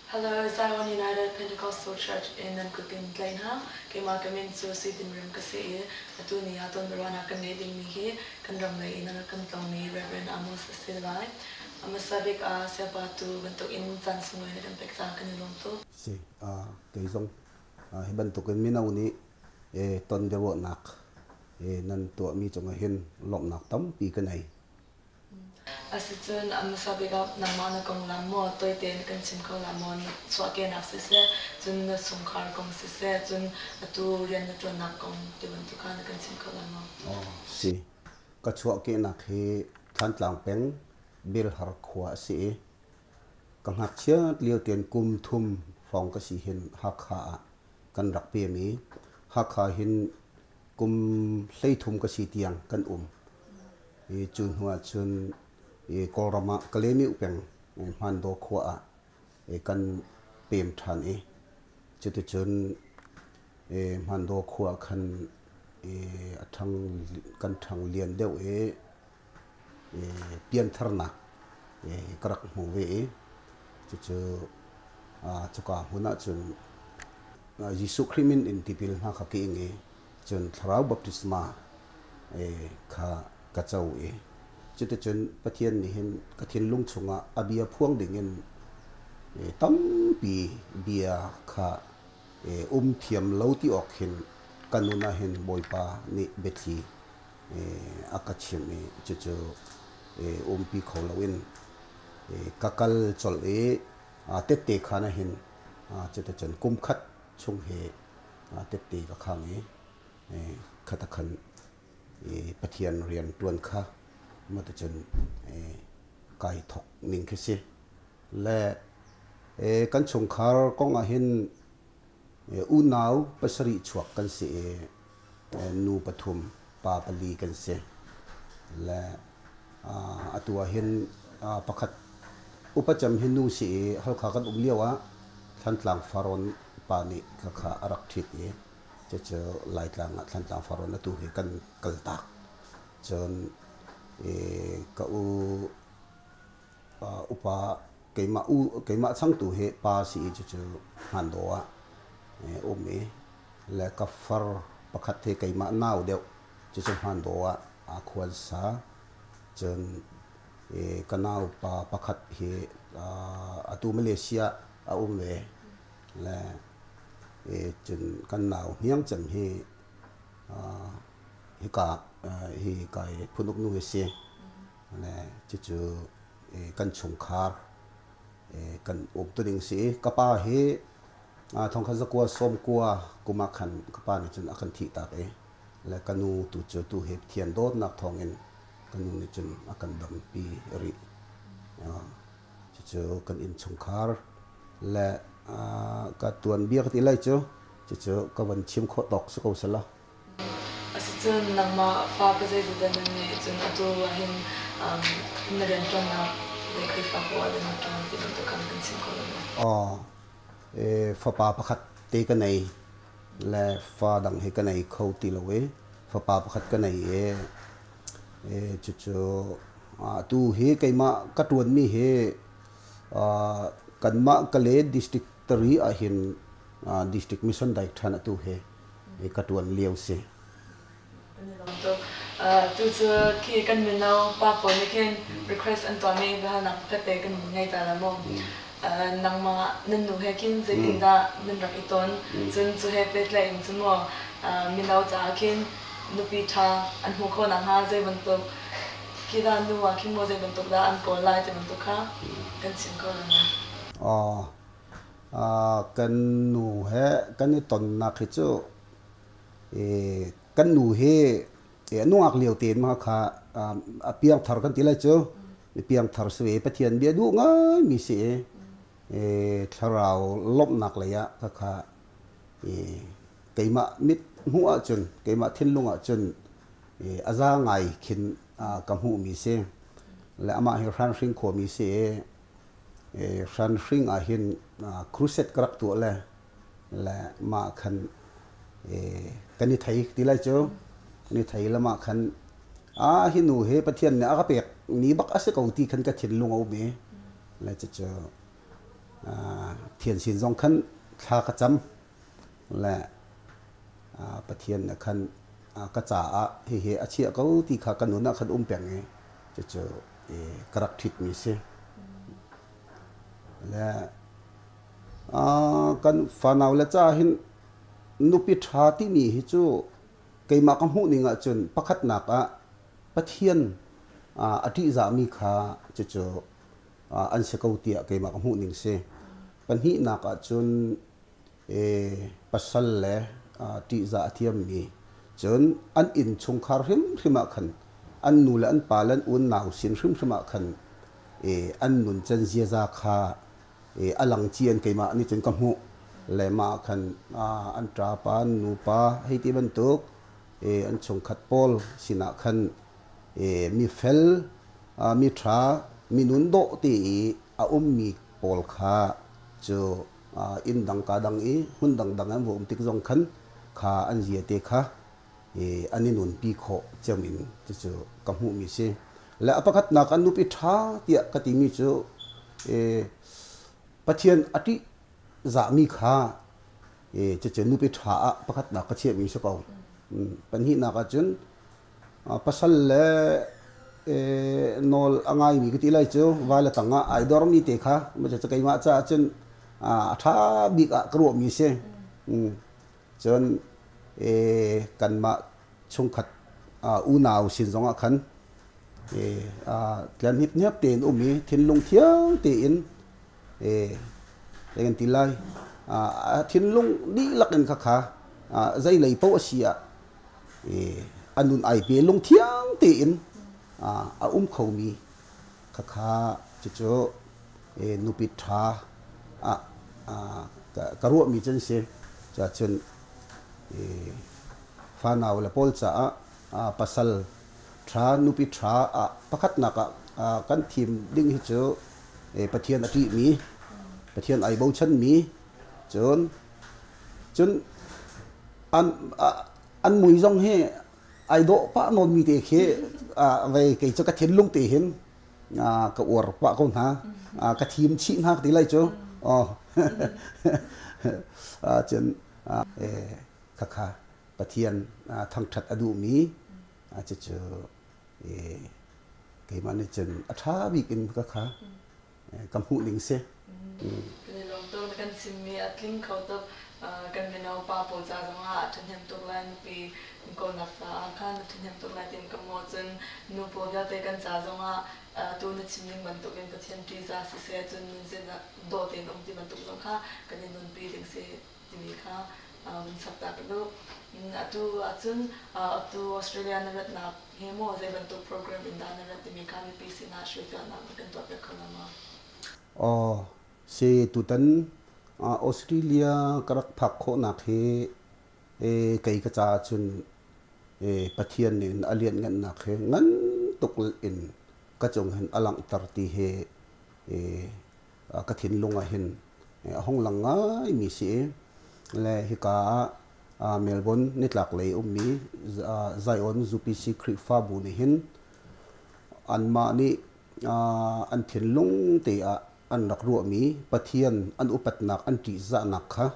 Hello, Zion United Pentecostal Church in nan kut in tlaih hna. Keimah ka min cu Sui Rim ka si i atu ni ah tonbiaruahnak kan ngeih dingmi hi kan ram lei in a rak kan tlawngmi Reverend Amos a si lai. A hmasa bik ah sayapa tu bantuk in caan sunglawi na kan pek caah kan i lawm tuk. Si, kei zong hi bantukin mino nih tonbiaruahnak nan tuahmi cungah hin lawmhnak tampi ka nei. Asicun a hmasa bik ah nangmah na konglam maw tawite in kan chim kho la maw? Na chuahkehnak siseh, cun na chungkhar kong siseh, cun atu rian na ṭuannak kong ti bantuk kha na kan chim kho la maw? Si. Ka chuahkehnak hi Thantlang peng Belhar khua a si i ka ngakchiat lio tein kum thum hrawng ka si hin Hakha ah kan rak pem i Hakha hin kum 13 ka si tiang kan um. I cu hnu ahcun i Kawlram ah Kalaymyo peng Hmandaw khua ah kan pem ṭhan i cuticun Hmandaw khua khan a ṭhang kan ṭhang lian deuh i piantharnak ka rak hmu ve i cucu cuka hmun ahcun Jesuh Khrih min in tipil hna kha ka ing i cun thlarau baptisma kha ka co i cuticun Pathian nih hin ka thinlung chungah a bia phuang dingin tampi bia kha um thiam lo ti awk hin ka nun ah hin Bawipa nih biathli a ka chimh i cucu umpi kho loin ka kal colh i tette khan ah hin cuticun kum khat chung hi tette ka khang i khat a khan Pathian rian ṭuan kha maticun kai thawk ning khi si. Le kan chungkhar kong ah hin unau pasarih chuak kan si i nu pathum pa pali kan si. Le atu ah hin pakhat upa cem hi nu si i Halkha kan um lio ah Thantlang Farrawn pa nih khakha a rak ṭhit i cucu Laitlang ah Thantlang Farrawn atu hi kan kaltak. Cun ka u upa keimah u keimah changtu hi pa si i cucu Hmandaw ah um i le ka far pakhat hi keimah nau deuh cucu Hmandaw ah aa khual sa. Cun ka naupa pakhat hi atu Malaysia a um ve le cun kan nau hniang cem hi hika hi kai phunuk nu hi si le cucu kan chungkhar kan um tuning si. Ka pa hi thongkhat zakua sawmkua kum ah khan ka pa nih cun a kan thih tak i le ka nu tu cu tu hi Pathian dawtnak thawngin ka nu nih cun a kan dampi rih. Cucu kan innchungkhar le ka tuanbia ka ti lai cu cucu ka van chim khawh tawk si ko selaw. Asicun nangmah fa pa zeizat nan ngeih cun atu ahhin na rianṭuannak le Khrihfabu ah na ṭuan ti bantuk khan kan chim kho lo maw? Aw, fapa pakhat te ka nei le fa dang hi ka nei kho ti lo i fapa pakhat ka nei i cucu atu hi keimah ka ṭuanmi hi kanmah Kale district tari ahhin district mission daik ṭhan atu hi ka ṭuan lio si. Tu cu khi kan mino pa pawl nih khin request an tuahmi biahalnak pakhat te kan ngei ta la maw? Nangmah nan nu he khin zeitindah nan rak i ton? Cun cu he pehtlaih in cu maw mino caah khin nupi ṭha an hmuh khawh nakhnga zei bantuk khi dah nu ah khin maw zei bantuk dah an kawl lai ti bantuk kha kan chim ko la maw? Kan nu he kan i tonnak hi cu kan nu hi nungak lio tein ma kha a piangthar kan ti lai cu mi piangthar si ve Pathian bia duh ngaimi si i thlarau lawmhnak lei ah ka kha keimah mit hmuh ahcun keimah thinlung ahcun a za ngai khin ka hmuhmi si le amah hi hranhring khuami si i hranhring ah hin crusade ka rak tuah le le mah khan kan i thei ti lai cu kan i thei le mah khan a hi nu hi Pathian nih a ka pek mi bak a si ko ti khan ka thinlung a um i le cucu. Pathian sin zong khan thla ka cam le Pathian nih khan ka caah hihi a chiah ko ti kha ka nun ah khan um peng i cucu ka rak ṭhitmi si. Le kan fanau le ca hin nupi ṭha timi hi cu keimah ka hmuh ning ahcun pakhatnak ah Pathian a ṭihzahmi kha cucu an si ko tiah keimah ka hmuh ning si. Pahnihnak ahcun pasal le ṭihzah a thiammi cun an inn chungkhar hrimhrim ah khan an nu le an pa le an unau sin hrimhrim ah khan an nuncan ziaza kha a lang cian keimah nih cun ka hmuh le mah khan an ṭapa an nupa hei ti bantuk an chungkhat pawl sinah khan mi fel mi ṭha mi nun dawh ti i a ummi pawl kha cu inn dang ka dang i hmun dangdang an va um tik zong khan kha an zia te kha an i nunpi khawh cem in cucu ka hmuhmi si. Le a pakhatnak an nupi ṭha tiah ka timi cu Pathian a ṭih zahmi kha cucu nupi ṭha ah pakhatnak ka chiahmi si ko. Pahnihnak ahcun pasal le nawl a ngaimi ka ti lai cu va le tang ah ai dormi te kha cucu keimah caah cun a ṭha bik ah ka ruahmi si. Cun kanmah chungkhat unau sin zongah khan tlian hnipniap tein um i thinlung thiang tein kan ti lai. Thinlung dihlak in khakha zei lei paoh a si ah a nun ai pe lungthiang tein a um khomi khakha cucu nupi ṭha ah ka ruahmi cu an si. Cuahcun fanau le pawl caah pasal ṭha nupi ṭha ah pakhatnak ah kan thim ding hi cu Pathian a ṭihmi, Pathian ai bochanmi, cun cun an an mui zong hi ai dawh pah nawnmi te khi vei kei cu ka thinlung te hin ka uar pah ko hna, ka thim chih hna ka ti lai cu. Cun khakha Pathian thangṭhat a duhmi cucu keimah nih cun a ṭha bik in ka kha ka hmuh ning si. Kan i lawm tuk na kan chimmi a tling kho tuk. Kan mino pa pawl ca zongah a ṭhahnem tuk lai, nupi kawlnak caah khan a ṭhahnem tuk lai tiin ka hmuh. Cun nu pawl vialte kan ca zongah tu na chim ning bantukin Pathian ṭihzah siseh cun nunzia dawh tein um ti bantuk zong kha kan i nunpi ding si timi kha vun chap ta ka duh. Atu ahcun atu Australia na ratnak he maw zei bantuk program in dah na rat timi kha mipi sinah hrilhfiahnak na kan tuahpiak kho la maw? Aw, si tutan Australia ka rak phak khawhnak hi kei ka caah cun Pathian nih a lianhngannak hi ngan tuk in ka cung hin a langhter ti hi ka thinlung ah hin a hung lang ngaimi si i le hika ah Melbourne nitlak lei ummi Zion UPC Khrihfabu nih hin anmah nih an thinlung te ah an rak ruahmi Pathian an upatnak an ṭihzahnak kha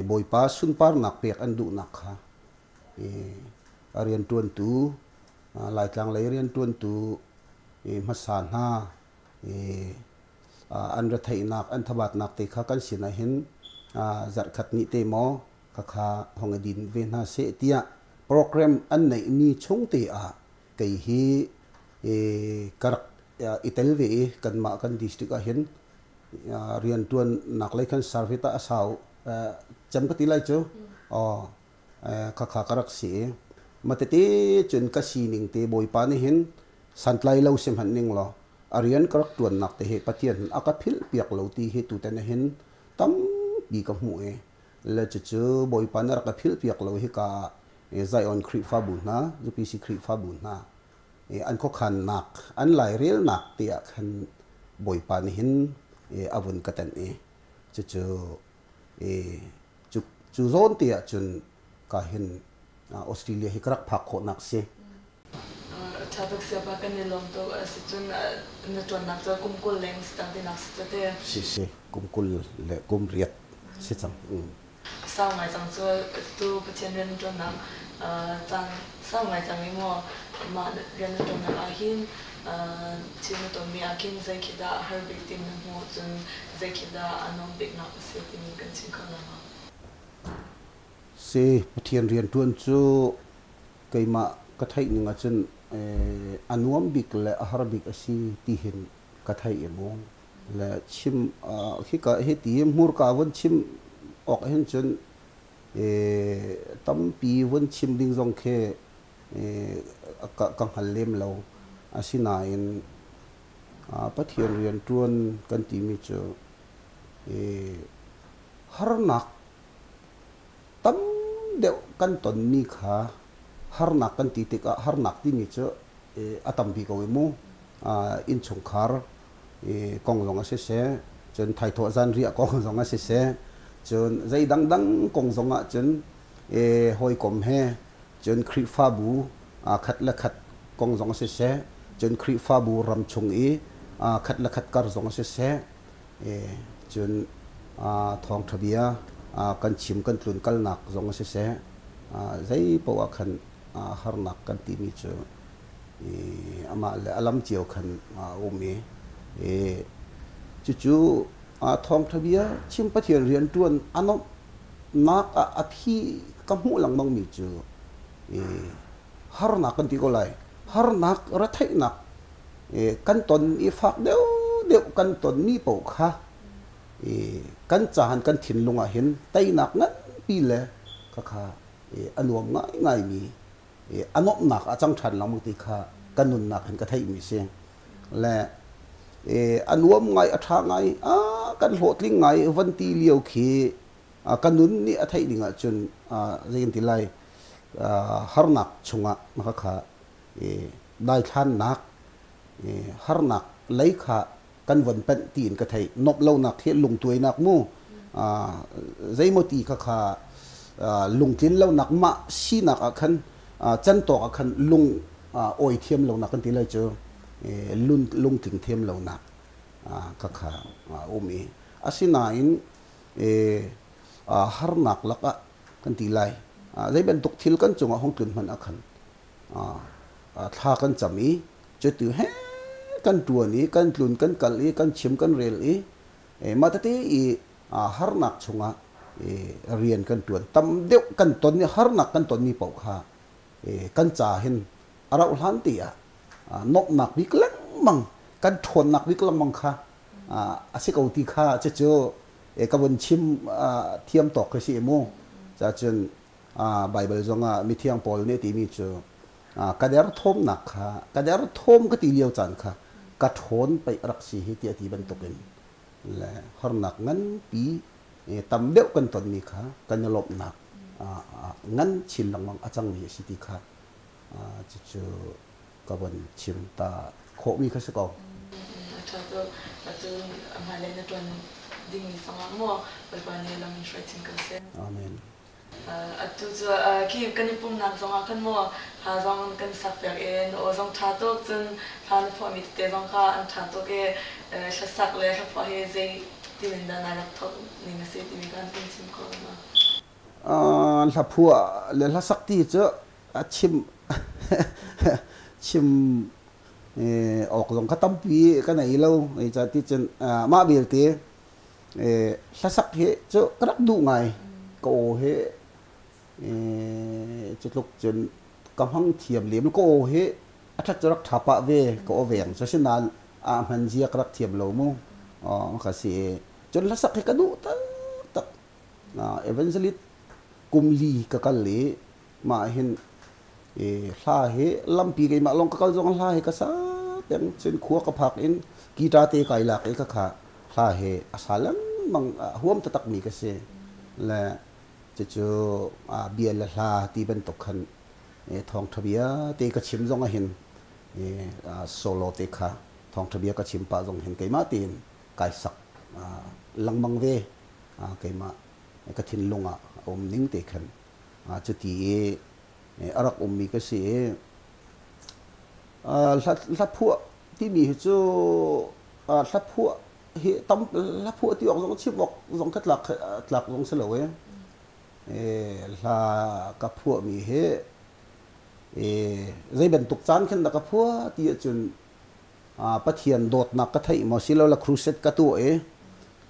Bawipa sunparnak pek an duhnak kha a rianṭuantu Laitlang lei rianṭuantu hmasa hna an retheihnak an thabatnak te kha kan sinah hin zarhkhat ni te maw khakha hong i din ve hna seh tiah program an neihmi chung te ah kei hi ka rak i tel ve i kanmah kan district ah hin rianṭuannak lei khan service ah a sau cem ka ti lai cu khakha ka rak si i matete cun ka sining te Bawipa nih hin santlai lo si hmanh ning law a rian ka rak ṭuannak te hi Pathian hin a ka philh piak lo ti hi tutan hin tampi ka hmuh i le cucu Bawipa nih a rak ka philh piak lo hika Zion Khrihfabu hna UPC Khrihfabu hna an khuakhannak an lairelnak te ah khan Bawipa nih hin a vun ka tenh i cucu cu zawn te ah cun ka hin Australia hi ka rak phak khawhnak si. A ṭha. Ṭha tuk siapa kan i lawm tuk. Asicun na ṭuannak cu kum 20 leng si cang tinak si cu te. Si si, kum 20 le kum 8 si cang. Sau ngai cang cu tu Pathian rian ṭuannak caan sau ngai cang i maw mah rian na ṭuannak ah hin thil na tonmi ah khin zei khi dah a har bik ti na hmuh, cun zei khi dah a nuam biknak a si timi kan chim kho la maw? Si, Pathian rian ṭuan cu keimah ka theih ning ahcun a nuam bik le a har bik a si ti hin ka theih i mu. Le chim hika hi ti hmurka vun chim awk hin cun tampi vun chim ding zong khi ka hngal lem lo. Asinain Pathian rian ṭuan kan timi cu harnak tam deuh kan tonmi kha harnak kan ti tikah harnak timi cu a tampi ko i mu. Innchungkhar kong zong a siseh, cun thaithawh zanriah kong zong a siseh, cun zei dangdang kong zong ah cun hawikom he, cun Khrihfabu khat le khat kong zong a siseh, cun Khrihfabu ram chung i khat le khat kar zong a siseh, cun thawngṭha bia kan chim kan tlun kalnak zong a siseh, zei paoh ah khan harnak kan timi cu amah le a lam cio khan a um i cucu thawngṭha bia chim Pathian rianṭuan a nuamhnak ah a phi ka hmuh lengmangmi cu harnak kan ti ko lai. Harnak retheihnak kan ton i fak deuhdeuh kan tonmi paoh kha kan caan kan thinlung ah hin teinak nganpi le khakha a nuam ngaingaimi a nuamhnak a cang ṭhan lengmang ti kha ka nunnak hin ka theihmi si. Le a nuam ngai, a ṭha ngai, kan hlawhtling ngai van ti lio khi ka nun nih a theih ding ahcun zei kan ti lai, harnak chungah khakha daithlannak, harnak lei kha kan von panh tiin ka theih. Nomh lonak hi lungtuainak mu, zeimaw ti kha kha lungtlin lonak, mah sinak ah khan cantawk ah khan lung awi thiam lonak kan ti lai cu, lungtling thiam lonak kha kha um i asinain harnak lakah kan ti lai, zei bantuk thil kan cungah hung tlun hmanh ah khan thla kan cam i cutu he kan ṭuan i kan tlun kan kal i kan chim kan rel i mah tete i harnak chungah rian kan ṭuan tam deuh kan ton i harnak kan tonmi paoh kha kan ca hin a rauh hlan ti ah nomhnak bik lengmang, kan ṭhawnnak bik lengmang kha a si ko ti kha cucu ka vun chim thiam tawk khi si mu. Cacun Baibal zongah mithiang Paul nih timi cu ka derthawmnak kha, ka derthawm ka ti lio caan kha ka ṭhawn pei rak si hi tiah ti bantukin le harnak nganpi tam deuh kan tonmi kha kan i lawmhnak ngan chin lengmang a cangmi a si ti kha cucu ka von chim ta khawhmi kha si ko. A ṭha tuk. Cun hmailei na ṭuan dingmi zongah maw Bawipa nih lam in hruai chin ko seh. Amen. Atu cu khi kan i pumnak zongah khan maw hla zong kan sak piak i na aw zong ṭha tuk, cun hla na phuahmi tete zong kha an ṭha tuk i hlasak le hlaphuah hi zei tin in dah naa rak thawk ning a si timi kha kan chim kho ma? Hlaphuah le hlasak ti cu a chim chim awk zong kha tampi ka nei lo. Ti cun mah vialte hlasak hi cu ka rak duh ngai. Ka aw hi cutluk cun ka hmang thiam lem. Ka aw hi a ṭhat cu rak ṭha pah ve, ka aw veng cu, asinain a hman zia ka rak thiam lo mu. Ka si. Cun hlasak hi ka duh taktak. Evangelist kum li ka kal i mah hin hla hi lampi keimah lawng ka kal zong hla hi ka sa peng. Cun khua ka phak in guitar te kai lak i ka kha hla hi a sa lengmang huam taktak mi ka si. Le cucu bia le hla ti bantuk khan thawngtha bia te ka chim zong ah hin solo te kha thawngtha bia ka chim pah zong hin keimah tein kai sak lengmang ve. Keimah ka thinlung ah a um ning te khan cuti i a rak ummi ka si i. Hla phuah timi hi cu hla phuah hi tam hla phuah ti awk zong chim awk zong ka tlak tlak zong si lo e. Hla ka phuahmi hi zei bantuk caan khin dah ka phuah ti ahcun Pathian dawtnak ka theih maw silole crusade ka tuah i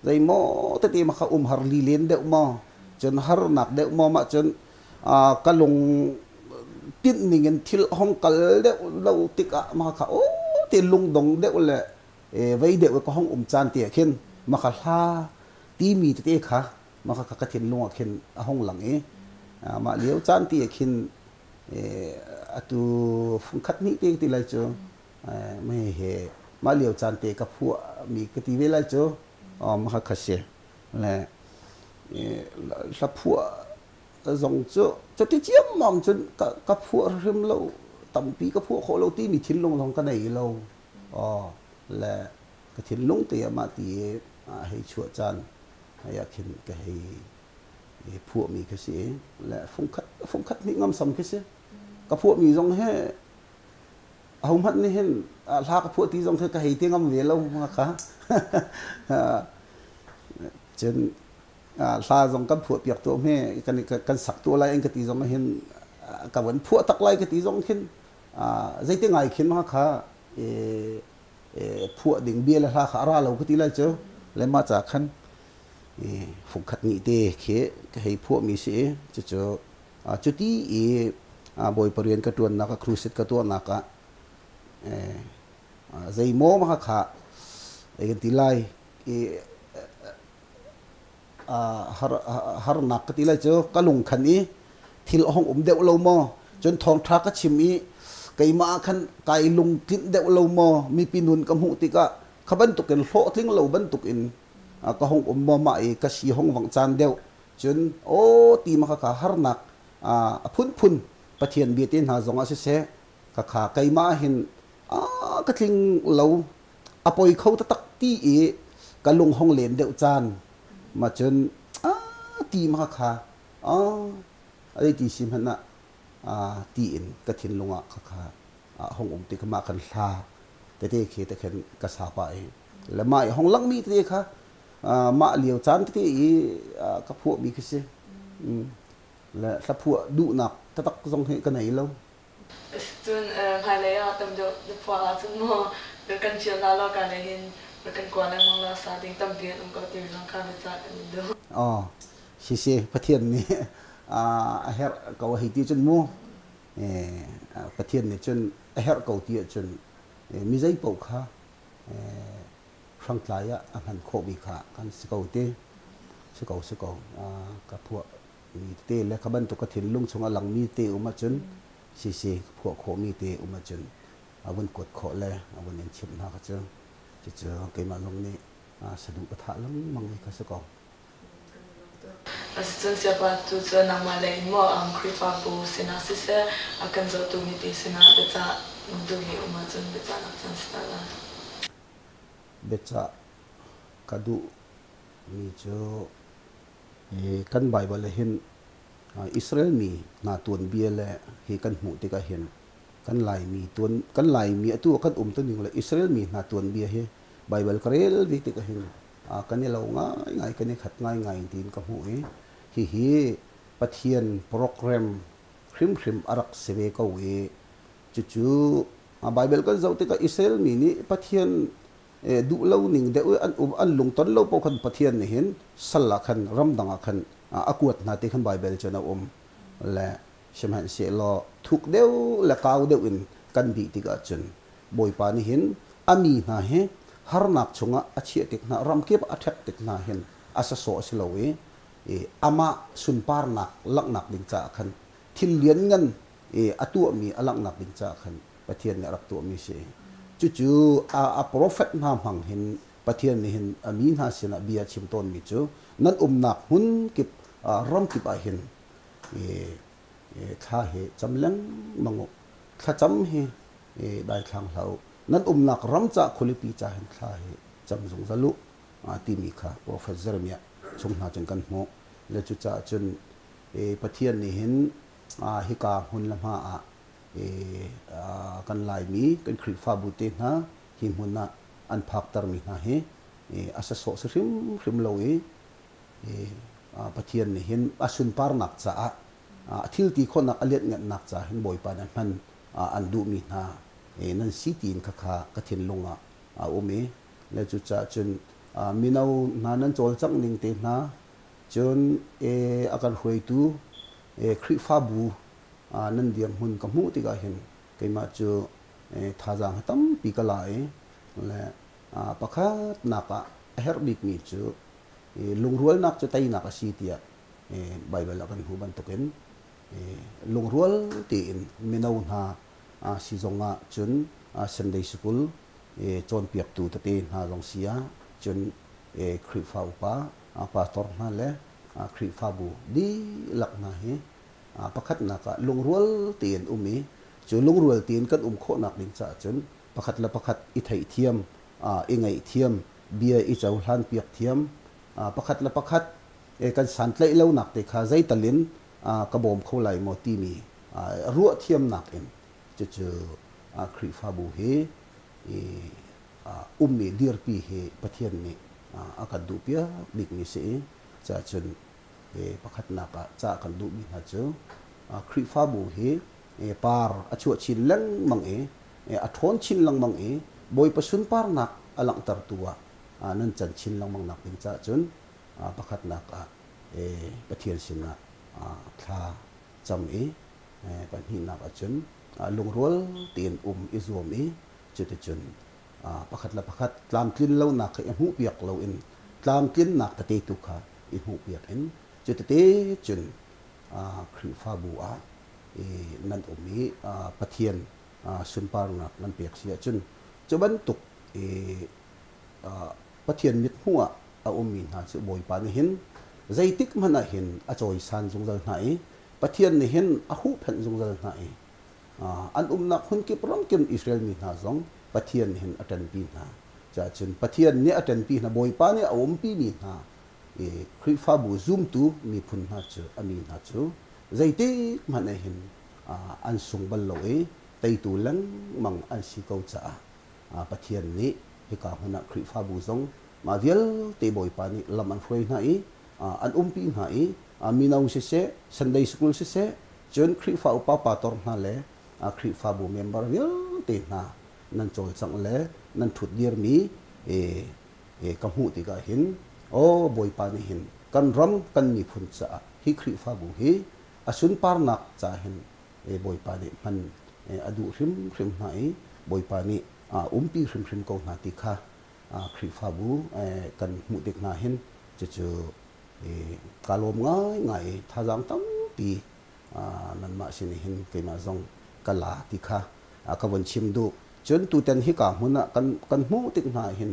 zeimaw tete ma kha umhar lilen deuh maw cun harnak deuh maw mah cun ka lung tinh ning in thil hong kal deuh lo tikah ma kha o te lungdong deuh le vei deuh ka hong um caan te ah khin ma kha hla timi tete kha ma kha ka thinlung ah khin a hong lang i mah lio caan te ah khin atu fungkhat hnih te ti lai cu mei he mah lio caan te ka phuah mi ka ti ve lai cu ma kha kha si le hla phuah zong cu cuti ciammam cun ka phuah hrim lo, tampi ka phuah khawh lo timi thinlung zong ka nei lo. Le ka thinlung te ah mah ti hei chuah caan hei ah khin ka hei phuahmi ka si le fungkhat fungkhat hnih ngamsam khi si. Ka phuahmi zong he ahohmanh nih hin hla ka phuah ti zong khi ka hei ti ngam ve lo kha. Cun hla zong kan phuah piak tuah hme, kan kan sak tuah lai an ka ti zong hin ka van phuah tak lai ka ti zong khin zeiti ngai khin ma kha phuah ding bia le hla kha a ra lo ka ti lai cu. Le mah ca khan fungkhat nih te khi ka hei phuah mi si. Cucu cuti i Bawipa rian ka ṭuannak ah, crusade ka tuahnak ah zeimaw ma kha kan ti lai i harnak ka ti lai cu ka lungkhan i thil a hong um deuh lo maw, cun thawngṭha ka chim i keimah ah khan kai lungtlinh deuh lo maw, mipi nun ka hmuh tikah kha bantukin hlawhtling lo bantukin ka hong um maw, mah i ka si hong vang caan deuh cun aw ti ma ka harnak a phunphun Pathian bia te hna zong ah siseh ka kha keimah hin ka tling lo, a poi kho taktak ti i ka lung hong len deuh caan ma cun a ti ma kha a ai ti si hmanh ah ti in ka thinlung ah kha kha hong um ti kha mah kan hla tete khi te khan ka sa pa i le mah i hong langmi tete kha mah lio caan tete i ka phuahmi khi si. Le hla phuah duhnak taktak zong hi ka nei lo. Cun hmailei ah tam deuh na phuah ahcun maw kan fial hna law ka lei hin kan kua lengmang law sa ding tampi an um ko timi zong kha biacah kan in duh. Aw, si si, Pathian nih a herh ko hei ti cun mu Pathian nih cun a herh ko ti ahcun mi zei paoh kha hrangtlai ah a hman khawhmi kha kan si ko ti si ko si ko. Ka phuah mi tete le kha bantuk ka thinlung chung a langmi te um ahcun sisi ka phuah khawhmi te um ahcun a vun kuat khawh le a vun in chimh hna kha cu cucu keimah zong nih saduh ka thah lengmang mi kha si ko. Asicun siapa tu cu nangmah lei in maw Khrihfabu sinah siseh a kan zohtu mipi sinah biacah duhmi um ahcun biacahnak caan si ta lai. Biacah ka duh mi cu Kan Baibal ah hin Israel mi hna tuanbia le hi kan hmuh tikah hin kan Laimi tuan kan Laimi atu ah kan um tuning le Israel mi hna tuanbia hi Baibal ka rel ve tikah hin kan i lo ngaingai, kan i khat ngaingai tiin ka hmuh i hihi Pathian program hrimhrim a rak si ve ko i cucu Baibal kan zoh tikah Israel mi nih Pathian duh lo ning deuh an um, an lungton lo paoh khan Pathian nih hin sal ah khan ramdang ah khan a kuat hna ti khan Baibal cun a um. Le sihmanhsehlaw thuk deuh le kau deuh in kan bih tikah cun Bawipa nih hin a mi hna hi harnak chungah a chiah tik hna, ramkip a ṭhek tik hna hin a sasawh a si lo i amah sunparnak langhnak ding caah khan thil lianngan i a tuahmi a langhnak ding caah khan Pathian nih a rak tuahmi si. Cucu a profet hna hmang hin Pathian nih hin a mi hna sinah bia a chim tawnmi cu nan umnak hmun kip, ram kip ah hin thla hi cam lengmang u. Thlacam hi daithlang hlah u. Nan umnak ram ca khualipi ca hin thla hi cam zungzal u timi kha profet Jeremiah chung hna cun kan hmuh. Le cucaah cun Pathian nih hin hika hmun le hma ah Kan Laimi kan Khrihfabu te hna hi hmun ah an phaktermi hna hi a sasawh si hrimhrim lo i Pathian nih hin a sunparnak caah a thil ti khawhnak a lianhngannak caah hin Bawipa nih hman an duhmi hna nan si tiin khakha ka thinlung ah a um i le cucaah cun mino hna nan cawlcangh ning te hna cun a kan hruaitu Khrihfabu nan dirhmun ka hmuh tikah hin keimah cu thazaang hi tampi ka la i le pakhatnak ah a herh bikmi cu lungrualnak cu teinak a si tiah Baibal ah kan hmuh bantukin lungrual tein mino hna si zongah cun Sunday School cawnpiaktu tete hna zong si ah cun Khrihfa upa pastor hna le Khrihfabu dihlak hna hi pakhatnak ah lungrual tein um i cu lungrual tein kan um khawhnak ding caah cun pakhat le pakhat i theihthiam, i ngaihthiam, bia i cohlan piak thiam, pakhat le pakhat kan santlaih lonak te kha zeital in ka bawm kho lai maw timi ruah thiamnak in cucu Khrihfabu hi ummi dirpi hi Pathian nih a kan duhpiak bikmi si i cacun pakhatnak ah cah kan duhmi hna cu Khrihfabu hi par a chuah chin lengmang i a ṭhawn chin lengmang i Bawipa sunparnak a langhtertu ah nan can chin lengmang nak ding caah cun pakhatnak ah Pathian sinah thla cam i pahnihnak ah cun lungrual tein um i zuam i cuticun pakhat le pakhat tlamtlin lonak kha i hmuhpiak loin tlamtlinnak tete tu kha i hmuhpiak in cutete cun Khrihfabu ah nan um i Pathian sunparnak nan pek si ahcun cu bantuk Pathian mithmuh ah a ummi hna cu Bawipa nih hin zeitik hmanh ah hin a cawisan zungzal hna i Pathian nih hin a huhphenh zungzal hna i an umnak hmunkip ramkip Israel mi hna zong Pathian nih hin a ṭanpi hna. Cacun Pathian nih a ṭanpi hna, Bawipa nih a umpi mi hna i Khrihfabu zumtu miphun hna cu a mi hna cu zeitik hmanh ah hin an sung bal lo i teitu lengmang an si ko caah Pathian nih hika hmun ah Khrihfabu zong mah vialte Bawipa nih lam an hruai hna i an umpi hna i mino siseh, Sunday school siseh, cun Khrihfa upa pastor hna le Khrihfabu member vialte hna nan cawlcangh le nan ṭhutdirmi ka hmuh tikah hin aw Bawipa nih hin kan ram kan miphun caah hi Khrihfabu hi a sunparnak ca hin Bawipa nih hman a duh hrimhrim hna i Bawipa nih umpi hrimhrim ko hna ti kha Khrihfabu kan hmuh tik hna hin cucu kaa lawm ngaingai i thazaang tampi nanmah sin hin keimah zong ka la ti kha ka von chim duh. Cun tutan hika hmun ah kan hmuh tik hna hin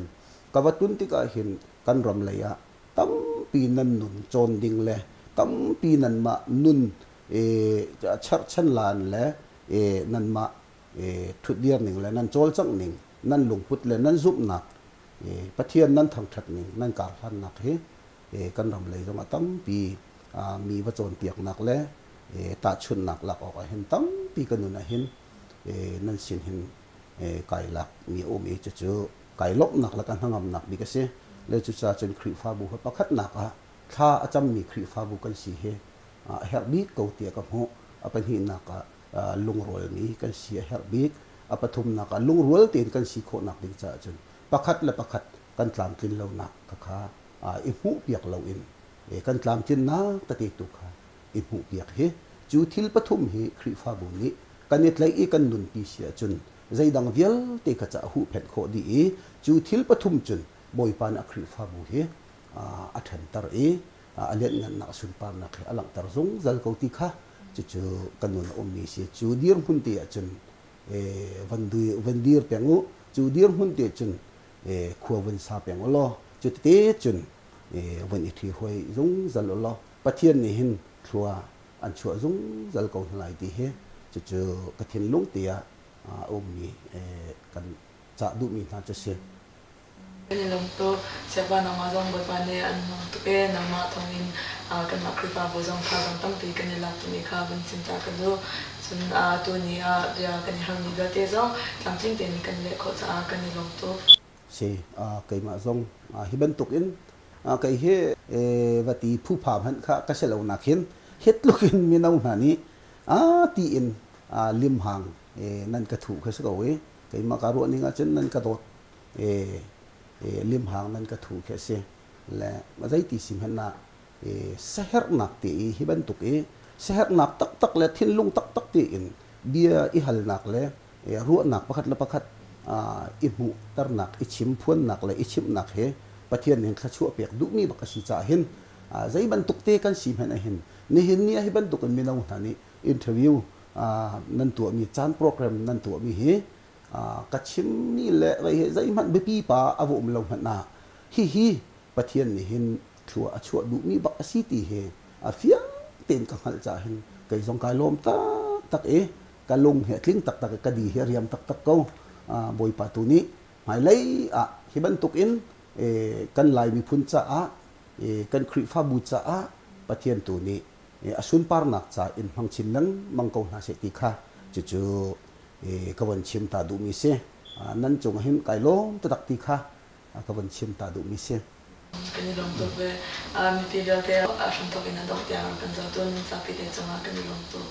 ka va tun tikah hin kan ram lei ah tampi nan nun cawn ding le tampi nanmah nun cherhchan lan le nanmah ṭhutdir ning le nan cawlcangh ning nan lungput le nan zumhnak Pathian nan thangṭhat ning nan karhlannak hi kan ram lei zong ah tampi mi va cawnpiaknak le tahchunhnak lak awk ah hin tampi ka nun ah hin nan sin hin kai lak mi a um i cucu kai lawmhnak le ka hnangamnak bik a si. Le cucaah cun Khrihfabu hi pakhatnak ah thla a cammi Khrihfabu kan si hi a herh bik ko tiah ka hmuh. A pahnihnak ah lungrualmi kan si a herh bik. A pathumnak ah lungrual tein kan si khawhnak ding caah cun pakhat le pakhat kan tlamtlin lonak kha i hmuhpiak loin kan tlamtlinnak tete tu kha i hmuhpiak hi cu thil pathum hi Khrihfabu nih kan i tlaih i kan nunpi si ahcun zeidang vialte kha ca a huhphenh khawh dih i cu thil pathum cun Bawipa nih a Khrihfabu hi a ṭhanter i a lianhngannak a sunparnak hi a langhter zungzal ko ti kha cucu kan nun a ummi si. Cu dirhmun te ahcun van dir peng u, cu dirhmun te cun khua vun sa peng u law cu tete cun vun i ṭhi-hruai zungzal u law Pathian nih hin thlua an chuah zungzal ko hna lai ti hi cucu ka thinlung te ah a ummi kan cah duhmi hna cu si. Kan i lawm tuk. Siapa nangmah zong Bawipa nih an hmang tuk ee. Nangmah thawngin kanmah Khrihfabu zong thazaang tampi kan i lak timi kha vun chim ta ka duh. Cun atu ni ah bia kan i halmi vialte zong tlamtling tein kan leh khawh caah kan i lawm tuk. Si, keimah zong hi bantuk in kei hi va ti phupha hmanh kha ka si lo nak hin hi tluk in mino hna nih tiin limhang nan ka thuh kha si ko i keimah ka ruah ning ahcun nan ka dawt limhang nan ka thuh khi a si. Le zeiti si hmanh ah saherhnak te i hi bantuk i saherhnak taktak le thinlung taktak tein bia i halnak le ruahnak pakhat le pakhat i hmuhternak, i chimphuannak le i chimhnak he Pathian nih thluachuah pek duhmi bak a si caah hin zei bantuk te kan si hmanh ah hin nihin ni ah hi bantuk in mino hna nih interview nan tuahmi caan program nan tuahmi hi ka chimmi le zeihmanh biapi pa a va um lo hmanh ah hihi Pathian nih hin thlua a chuah duhmi bak a si ti hi a fiang tein ka hngalh caah hin kei zong kai lawm taktak i ka lung hi a tling taktak i ka di hi a riam taktak ko. Bawipa tu nih hmailei ah hi bantuk in kan Lai miphun caah, kan Khrihfabu caah Pathian tu nih a sunparnak ca in hmang chin lengmang ko hna seh ti kha cucu ka von chim ta duhmi si. Nan cung hin kai lawm taktak ti kha ka von chim ta duhmi si. Kan i lawm tuk ve. Mipi vialte a hramthawk in a dongh tiang kan zohtu nan zapi te cungah kan i lawm tuk.